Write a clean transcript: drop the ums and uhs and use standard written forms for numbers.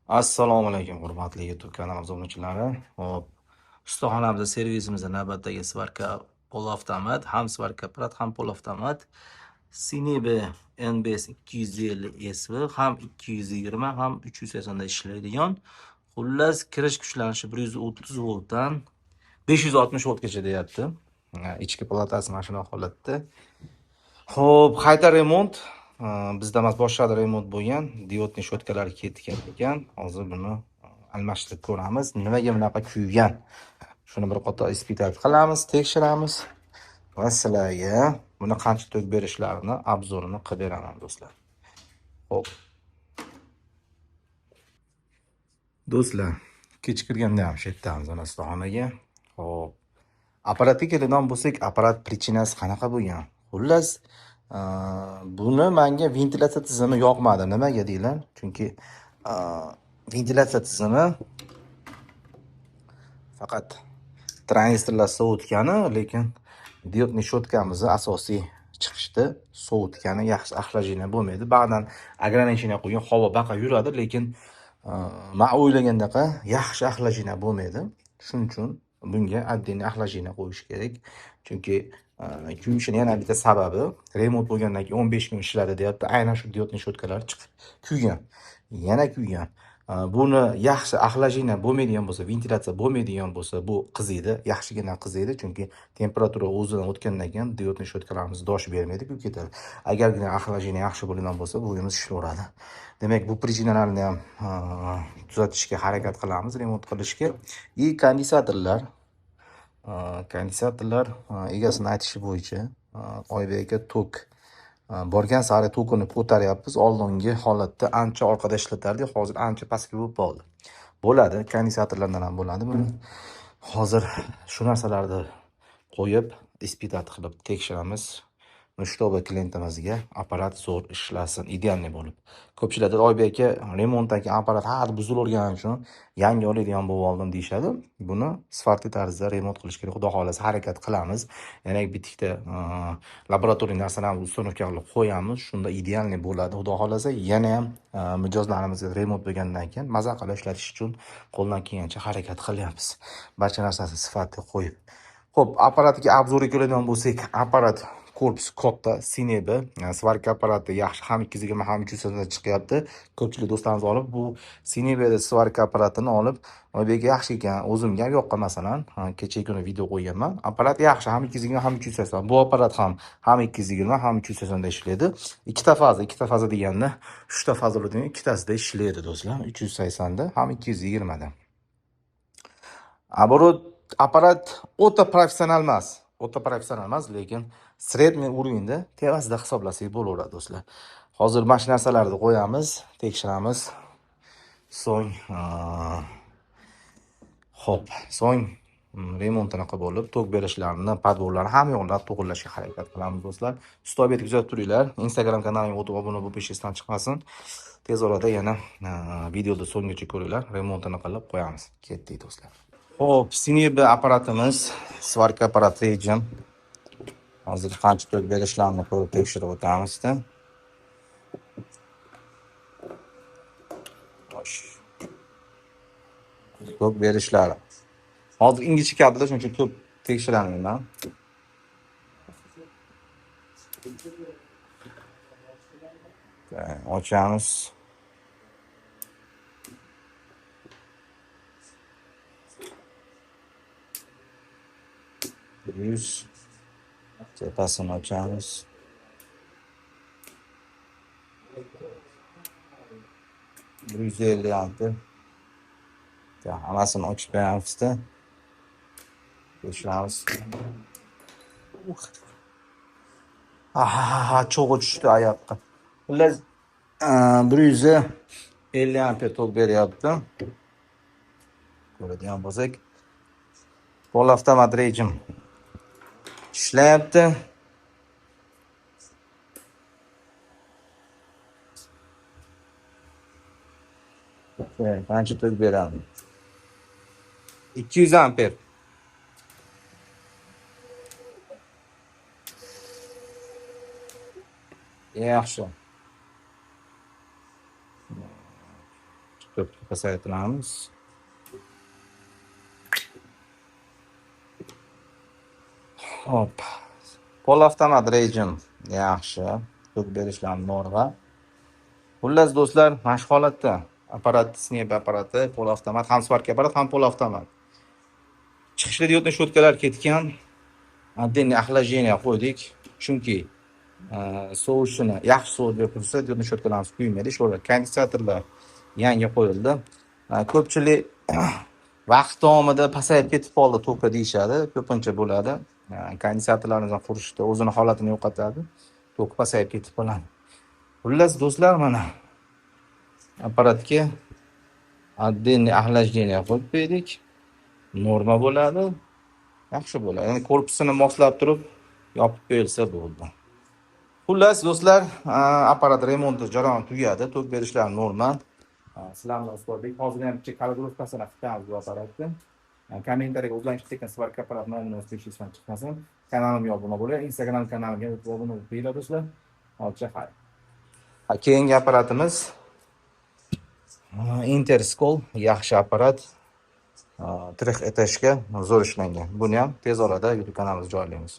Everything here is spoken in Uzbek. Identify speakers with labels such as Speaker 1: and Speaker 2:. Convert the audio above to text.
Speaker 1: Assalomu alaykum, hurmatli YouTube kanalimiz obunachilari. Hop, ustaxonamizda servisimizda navbatdagi svarka polavtomat, ham svarka apparat, ham polavtomat. Sinebe NBS 250 SV ham 220 ham 380 da ishlaydigan. Xullas, kirish kuchlanishi 130 voltdan 560 voltgacha deyapti. Ichki platasi mana shunaqa holatda. Xo'p, qayta remont. Bizda emas, boshqa remont bo'lgan. Diodni shotkalari ketgan ekan. Hozir buni almashtirib ko'ramiz. Nimaga bunaqa kuygan? Shuni bir qator ispitat qilamiz, tekshiramiz va sizlarga buni qancha tok berishlarini obzorini qilib beraman do'stlar. Xo'p. Do'stlar, kech kirganda ham shu yerdamiz ana ustaxonaga. Xo'p. Apparatga keladigan bo'lsak, apparat prichinasi qanaqa bo'lgan? Xullas, buni menga ventilyatsiya tizimi yoqmadi. Nimaga deylar? Chunki ventilyatsiya tizimi faqat tranzistorlar sovutgani, lekin diodni shotkamizni asosiy chiqishda sovutgani yaxshi охлаждение bo'lmaydi. Ba'zan ограничение qo'ygan havo baqa yuradi, lekin men o'ylagandaqa yaxshi охлаждение bo'lmaydi. Shuning uchun bunga отдельный охлаждение qo'yish kerak. Chunki kuyishini yana bitta sababi remont bo'lgandan keyin 15 kun ishladi deyapti. Aynan shu diodni shotkalari chiqib kuygan. Yana kuygan. Buni yaxshi охлаждение bo'lmaydigan bo'lsa, ventilyatsiya bo'lmaydigan bo'lsa, bu qiziydi, yaxshigina qiziydi, chunki temperatura o'zidan o'tgandan keyin diodni shotkalarimiz dosh bermaydi, kuyib ketadi. Agargina охлаждение yaxshi bo'lgan bo'lsa, bu uyimiz ishlayveradi. Demak, bu prичинаlarni ham tuzatishga harakat qilamiz, remont qilishga. И kondensatorlar, kondensatorlar egasini aytishi bo'yicha Oybek aka tok borgan sari tokini ko'taryapmiz. Oldingi holatda ancha orqada ishlatardik, hozir ancha pastga bo'lib qoldi. Bo'ladi, kondensatorlardan ham bo'ladi. Buni hozir shu narsalarni qo'yib, ispitat qilib tekshiramiz. Чтобы klientimizga apparat zo'r ishlasin, idealniy bo'lib. Ko'pchilik Oybek aka remontdan keyin apparat har buzilavergani uchun yangi oladigan bo'lib oldim deyishadi. Buni sifatli tarzda remont qilish kerak. Xudo xohlasa harakat qilamiz. Yana bitta laboratoriya narsalarni uстановка qilib qo'yamiz. Shunda idealniy bo'ladi. Xudo xohlasa yana ham mijozlarimizga remont bo'lgandan keyin maza qilib ishlatish uchun qo'ldan kelgancha harakat qilyapmiz. Barcha narsasini sifatli qo'yib. Xo'p, apparatga obzorga keladigan bo'lsak, apparat korpus katta, Sinebe, svarka apparati yaxshi, ham 220 ham 380 chiqyapti. Ko'pchilik do'stlarimiz olib, bu Sinebeda svarka apparatini olib, Oybek yaxshi ekan, o'zimga ham yoqqan masalan, kecha kuni video qo'yganman. Apparat yaxshi, ham 220 ham 380. Bu apparat ham 220 ham 380 da ishlaydi. Ikkita faza, ikkita faza deganda uchta fazalarning ikkitasida ishlaydi do'stlar. 380 da ham 220 da. Оборот apparat o'ta professional emas. O'ta professional emas, lekin средний уровеньda tevasida hisoblasak bo'laveradi do'stlar. Hozir mana shu narsalarni qo'yamiz, tekshiramiz. So'ng xo'p, so'ng remontini qilib bo'lib, tok berishlarini, podvorlarni hamma yo'llar to'g'rilashga harakat qilamiz do'stlar. Ustobetni kuzatib turinglar. Instagram kanalimga o'tib obuna bo'lib esdan chiqmasin. Tez orada yana videoda so'nggacha ko'ringlar. Remontini qilib qo'yamiz. Ketdik do'stlar. Xo'p, Sinebe apparatimiz, svarka apparat rejim. Hozir qancha tok berishlarini ko'rib tekshirib o'tamiz-da. Tok berishlari. Hozir ingichka kabelda, shuning uchun ko'p tekshiraman. Ochamiz. Yuz. Tepasini ochamiz. 150 amper. Hammasini ochib qo'yamiz-da. Tekshiramiz. Ha, cho'g'i tushdi oyoqqa. Xullas, 150 amper tok beryapti. Ko'radigan bo'lsak, polavtomat rejim ishlayapti. Qancha tok beradi? 200 amper. Yaxshi. Tokni pasaytiramiz. Hop. Polavtomat rejim yaxshi. Tok berishlar norma. Xullas do'stlar, mana shu holatda apparat, Snap apparati, polavtomat, ham svarka apparat, ham polavtomat. Chiqishli diodni shotkalar ketgan. Отдельное охлаждение qo'ydik, chunki sovishini yaxshi sovib berib tursa, diodni shotkalarimiz kuymaydi. Shu konditsionerlar yangi qo'yildi. Ko'pchilik vaqt davomida pasayib ketib qoldi toki deyishadi, ko'pincha bo'ladi. Konditsionerlarimiz qurishda o'zini holatini yo'qotadi, tok pasayib ketib qoladi. Xullas do'stlar, mana apparatga отдельное охлаждение qo'yib qo'ydik. Norma bo'ladi, yaxshi bo'ladi. Ya'ni korpusini moslab turib yopib qo'yilsa bo'ldi. Xullas do'stlar, apparat remonti jarayoni tugadi, tok berishlar normal. Sizlar bilan Ustozbek. Hozir ham bitta kalibrasini qilamiz bu apparatni. Kommentariyaga o'zlanish tekin svarka apparat nomini yozib esdan chiqmasin. Kanalimga obuna bo'ling, Instagram kanalimga obuna bo'lib qo'yinglar do'stlar. Hozircha xayr. Keyingi apparatimiz Interskol, yaxshi apparat. Trix etashga zo'r ishlangan. Buni ham tez orada YouTube kanalimizga joylaymiz.